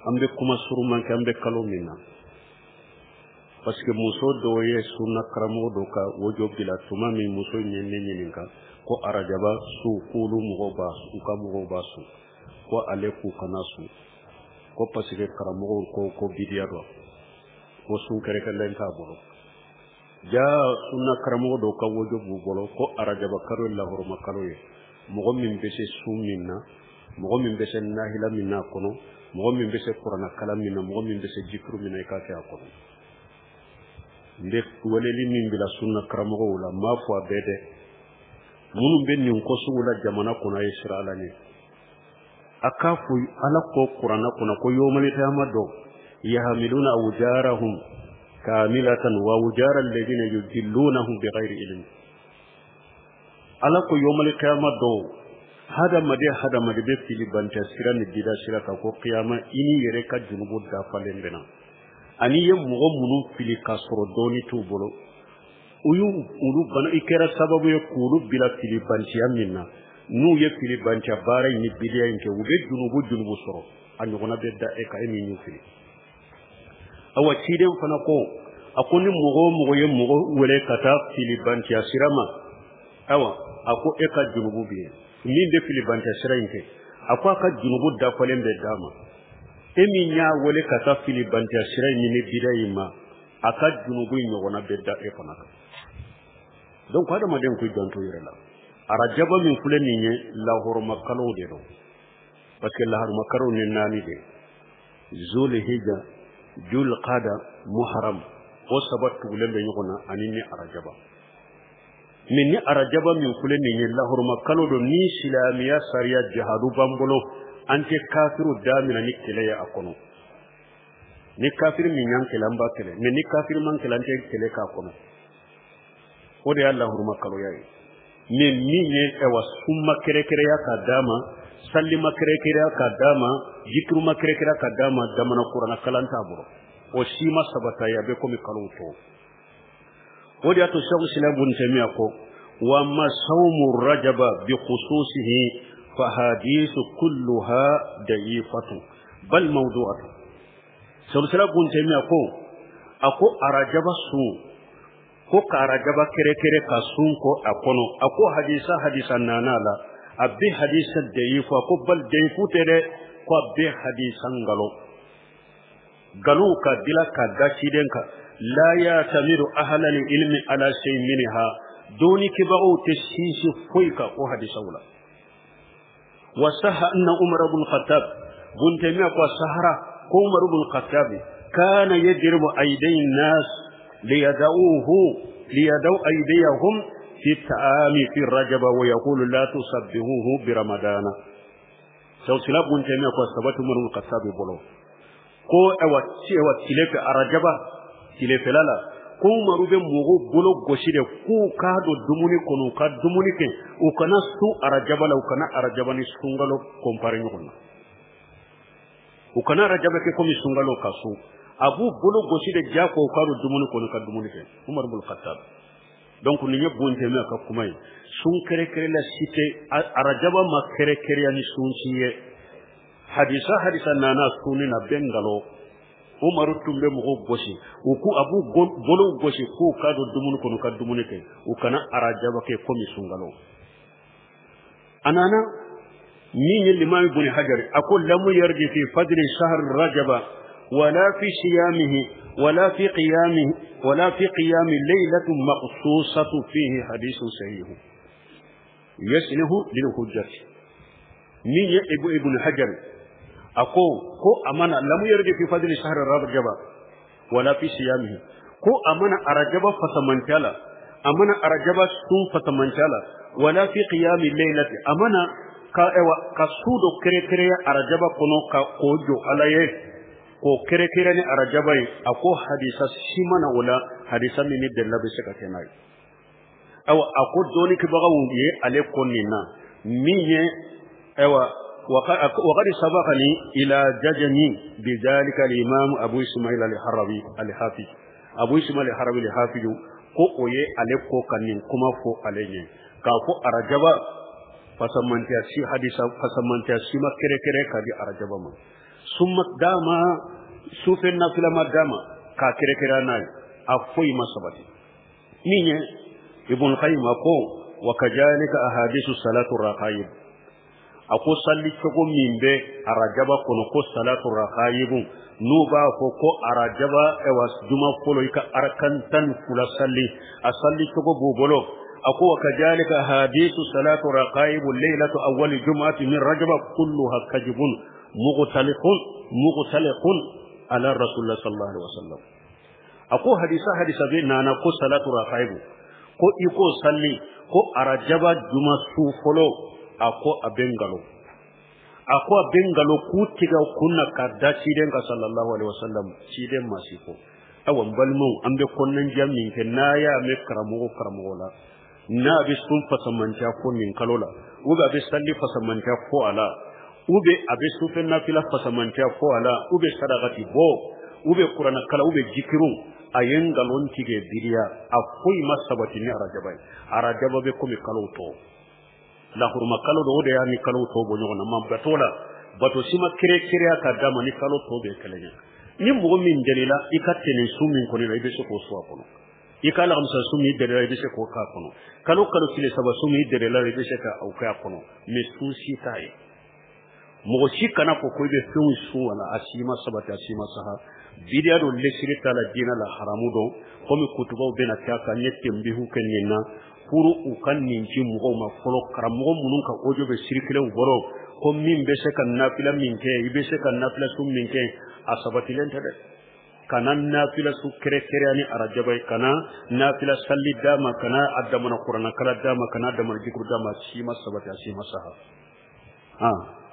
An bɛ kuma suruman kɛ, an bɛ kalo min na, parce que muso dɔw ye sunna karamɔgɔ dɔ ka wojo bila. Tuma min muso in ye ne ɲininka ko arajaba su, k'olu mɔgɔw b'a, u ka mɔgɔw b'a sun, ko ale k'u kana sun, ko parce que karamɔgɔw ko bidiya dɔ, ko sun kɛrɛkɛrɛnlen t'a bolo. Ja sunna karamɔgɔ dɔw ka wojo b'u bolo ko arajaba kalo ye lahɔrɔma kalo ye. Mɔgɔ min bɛ se sun min na, mɔgɔ min bɛ se nahila min na a kɔnɔ, mɔgɔ min bɛ se kuranna kalan min na, mɔgɔ min bɛ se jikiru min na, i k'a kɛ a kɔnɔ. N bɛ weleli min bila sunna karamɔgɔw la, n m'a fɔ a bɛɛ dɛ, minnu bɛ nin ko sugu la jamana kɔnɔ, a ye siran Ala ɲɛ. A k'a fɔ Ala ko kuranna kɔnɔ ko yawmal qiyamah dɔ yahmiluna awjarahum kamilatan wa awjara alladhina yudillunahum bighayri ilm. Ala ko yawmal qiyamah dɔ, hadamaden hadamaden bɛ fili bantɛ sira ni bida sira kan, ko qiyama i ni yɛrɛ ka junubu dafalen bɛ na, ani i ye mɔgɔ minnu fili k'a sɔrɔ dɔɔni t'u bolo, u y'u olu bana, i kɛra sababu ye k'olu bila fili bantiya min na, n'u ye fili bantiya baara in ni bidiya in kɛ, u bɛ junubu sɔrɔ, a ɲɔgɔnna bɛ da e kan, e min y'u fili. Awa ciden fana ko, a ko ni mɔgɔ o mɔgɔ ye mɔgɔ wele ka taa fili bantiya sira ma, awa a ko e ka junubu bɛ yen. Min bɛ fili bantiya sira in kɛ, a ko a ka junubu dafalen bɛ d'a ma. E min y'a wele ka taa fili bantiya sira in ni bida in ma, a ka junubu in ɲɔgɔnna bɛ da e fana kan. Donc hadamaden k'i janto yɛrɛ la. Arajaba min filɛ nin ye, lahɔrɔma kalo de don, parce que lahɔrɔma kalo ni naani de, Zulhijja, Julqada, Muharram, o saba tugulen bɛ ɲɔgɔn na, ani ni arajaba. Mais ni arajaba min filɛ nin ye, lahɔrɔma kalo don, ni silamɛya sariya jihadu b'an bolo, an tɛ kafiru damina ni kɛlɛ ye a kɔnɔ. Ni kafiri min y'an kɛlɛ, an b'a kɛlɛ, mais ni kafiri man kɛlɛ, an tɛ kɛlɛ k'a kɔnɔ. O de y'a lahɔrɔma kaloya ye. Mais min ye ɛwa sunma kɛrɛkɛrɛya ka d'a ma, salima kɛrɛkɛrɛya ka d'a ma, jikiruma kɛrɛkɛrɛya ka d'a ma, damana kuranna kalan t'a bolo, o si ma sabata ye, a bɛ komi kalow tɔw. O de y'a to Sɛku Silam bun Taymiya ko wa ma sawmu rajaba bi khususihi fa hadisu kulluha da'ifatu bal mawdu'atu. Sɛku Silam bun Taymiya ko, a ko arajaba sun, ko ka arajaba kɛrɛkɛrɛ ka sun ko a kɔnɔ, a ko hadisa nana la, a bɛ hadisa da'ifu, a ko bal da'ifu tɛ dɛ, ko a bɛ hadisa nkalon nkalon ka dila ka da ciden kan. La ya'tamidu ahlal ilmi ala shay minha, doni kibagaw tɛ sinsin foyi kan o hadisaw la. Wa saha anna Umar ibn Khattab bun Taymiya ko sahara ko Umar ibn Khattab kana yadribu aydayn nas liyad'uhu liyad'u aydiyahum fi ta'ami fi rajaba wa yaqulu la tusabbihuhu bi ramadana. Sawsila bun Taymiya ko sabatu Umar ibn Khattab bolo ko ewa ewa tile fɛ arajaba tile fɛla la, ko Umaru bɛ mɔgɔw bolo gosi de k'u k'a don dumuni kɔnɔ, u ka dumuni kɛ, u kana sun arajaba la, u kana arajaba ni sunkalo kɔnpare ɲɔgɔn na, u kana arajaba kɛ komi sunkalo ka sun. A b'u bolo gosi de diyagoya u k'a don dumuni kɔnɔ ka dumuni kɛ, Umaru bolo Khattab. Donc nin ye bun Taymiya ka kuma ye. Sun kɛrɛkɛrɛla si tɛ, arajaba ma kɛrɛkɛrɛya ni sun si ye. Hadisa nana sunni na bɛɛ nkalon. Umaru tun bɛ mɔgɔw gosi, u ku a b'u bolow gosi k'u k'a don dumuni kɔnɔ ka dumuni kɛ, u kana arajaba kɛ komi sunkalo. A nana min ye limami bun Hajar, a ko lamu yarji fi fadli shahr rajaba wala fi siyamihi wala fi qiyamihi wala fi qiyami laylatin maqsusatu fihi hadithun sahih yaslihu lil hujjati. Min ye Ibn Hajar, a ko ko a mana lamu yarji fi fadli shahr rajaba wala fi siyamihi, ko a mana arajaba fasamantala, a mana arajaba sun fasamantala, wala fi qiyami laylati, a mana ka ewa ka su dɔ kɛrɛkɛrɛya arajaba kɔnɔ ka k'o jɔ Ala ye, k'o kɛrɛkɛrɛ ni arajaba ye. A ko hadisa si mana o la, hadisa min ni delila bɛ se ka kɛ n'a ye. Awa a ko dɔnnikɛbagaw ye ale ko nin na min ye, awa وقد سبقني إلى جزمي بذلك الإمام أبو إسماعيل الحربي الحافظ، أبو إسماعيل الحربي الحافظ ko o ye ale ko ka nin kuma fɔ ale ɲɛ, k'a fɔ arajaba fasamantiya si hadisa fasamantiya si ma kɛrɛkɛrɛ ka di arajaba ma. Sun ma d'a ma, sufɛ nafila ma d'a ma k'a kɛrɛkɛrɛ n'a ye, a foyi ma sabati. Min ye Ibn Qayyim ko wa kazalika ahadisu salatu raqaib, a ko salli cogo min bɛ arajaba kɔnɔ ko salatu raqaib, n'u b'a fɔ ko arajaba ɛwa juma fɔlɔ i ka arakan 12 salli, a salli cogo b'u bolo. A ko wa kazalika ahadisu salatu raqaib laylatu awwali jum'ati min rajaba kulluha kajibun mughtaliqun mughtaliqun ala rasulullah sallallahu alaihi wasallam. A ko hadisa bɛ nana ko salatu raqaib, ko i ko salli ko arajaba juma su fɔlɔ, a ko a bɛ nkalon, a ko a bɛ nkalon k'u tigɛ kun na ka da ciden kan sallallahu alaihi wasallam, ciden ma si ko. Awa n balimaw, an bɛ kɔnɔnajɛ min kɛ, n'a y'a mɛn karamɔgɔ la, n'a bɛ sun fasamantiya fo nin kalo la, ou bien a bɛ salli fasamantiya fo a la, ou bien a bɛ sufɛ nafila fasamantiya fo a la, ou bien sadakati bɔ, ou bien kuranɛ kalan, ou bien jikiru, a ye nkalon tigɛ biriya, a foyi ma sabati ni arajaba ye. Arajaba bɛ komi kalo tɔ, lahuruma kalo dɔ, o de y'a ni kalo tɔ bɔ ɲɔgɔn na. Ma bato la, bato si ma kere-kereya ka d'a ma ni kalo tɔ bɛ kelen ye. Ni mɔgɔ min delila i ka tɛnɛn su min kɔni la, i bɛ se k'o su a kɔnɔ. I ka alamisa su min delila, i bɛ se k'o k'a kɔnɔ. Kalo kalo tile 3 su min delila, i bɛ se ka o k'a kɔnɔ. Mais sun si t'a ye. Mɔgɔ si kana fɔ ko i bɛ fɛnw sun a la, a si ma sabati, a si ma saha. Bidiya don, lesiri t'a la diinɛ la, haramu don. Komi kutubaw bɛna kɛ a kan, n ye tenbihu kɛ nin na pour u ka nin ci mɔgɔw ma fɔlɔ. Karamɔgɔ minnu ka audio bɛ circuler u bolo, ko min bɛ se ka nafila min kɛ, i bɛ se ka nafila sun min kɛ, a sabatilen tɛ dɛ. Kana nafila su kɛrɛkɛrɛya ni arajaba ye, kana nafila salli d'a ma, kana a damana kuranɛ kala d'a ma, kana a damana jikuru d'a ma, a si ma sabati, a si ma saha.